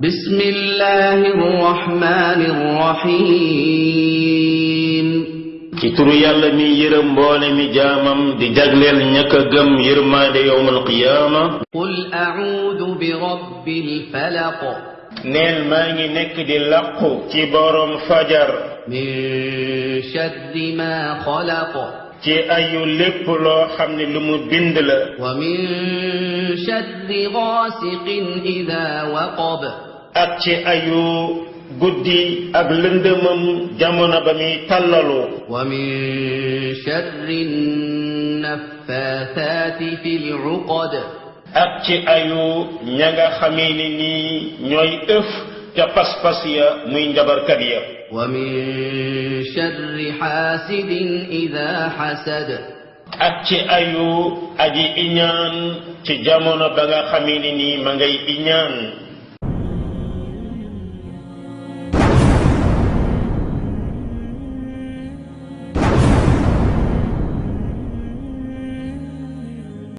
بسم الله الرحمن الرحيم ci turu yàlla mi yërëm mboole mi jaamam di jagleel ñaka gëm yërmaande yowmal qiyaama قل أعوذ برب الفلق neel maa ngi nekk di làqu ci borom fajar من شر ما خلق ci ayu lépp loo xam ne lu mu bind la ومن شر غاسق إذا وقب ak ci ayu guddi ak lëndëmam jamono ba muy tàllalu ومن شر النفاثات في العقد ak ci ayu ña nga xamee ni nii ñooy ëf ca pas-pas ya muy njabarkat ya ومن شر حاسد إذا حسد ak ci ayu aji iñaan ci jamono ba nga xamee ni nii ma ngay iñaan